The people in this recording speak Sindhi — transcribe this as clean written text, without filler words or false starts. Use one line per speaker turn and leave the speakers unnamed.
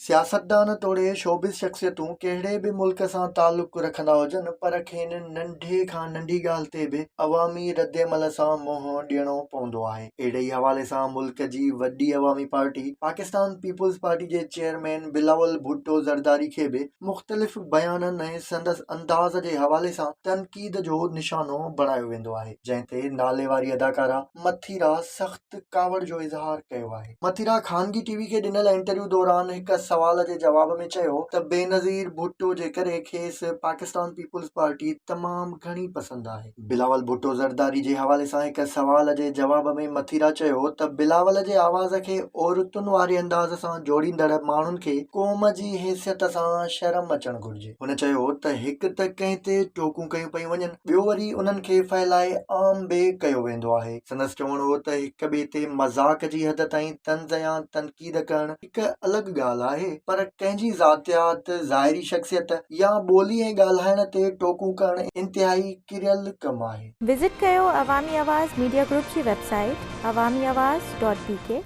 سياستدان توڙي شوبز شخصيتون ڪهڙي به ملڪ سان تعلق رکندا هجن پر کين ننڍي کان ننڍي ڳالهه تي به عوامي ردعمل سان منهن ڏيڻو پوندو آهي. اهڙي ئي حوالي سان ملڪ جي وڏي عوامي پارٽي پاڪستان پيپلز پارٽي جي چيئرمين بلاول ڀٽو زرداري کي به مختلف بيانن ۽ سندس انداز جي حوالي سان تنقيد جو نشانو بڻايو ويندو آهي جنهن تي ناليواري اداڪارا مٿيرا سخت ڪاوڙ جو اظهار ڪيو آهي. مٿيرا خانگي ٽي وي کي ڏنل انٽرويو دوران هڪ سوال جي جواب ۾ چيو ته بينظير ڀٽو جي ڪري کيس پاڪستان پيپلز پارٽي تمام گهڻي پسند آهي. بلاول ڀٽو زرداري جي حوالي سان هڪ سوال جي جواب ۾ مٿيرا چيو ته بلاول جي آواز کي عورتن واري انداز سان جوڙيندڙ ماڻهن کي قوم جي حيثيت سان شرم اچڻ گهرجي. هن چيو ته هڪ ته ڪنهن تي ٽوڪون ڪيون پيون وڃن ٻيو وري انهن کي ڦهلائي عام به ڪيو ويندو آهي. سندس چوڻ هو ته هڪ ٻئي تي مذاق جي حد تائين طنز يا تنقيد ڪرڻ هڪ الڳ ڳالهه آهي پر ڪنهن جي ذاتيات، ظاهري شخصيت يا ٻولي ۽ ڳالهائڻ تي ٽوڪون ڪرڻ انتهائي ڪريل ڪم آهي.
وزٽ ڪيو عوامي آواز ميڊيا گروپ جي website Awami Awaz dot B K.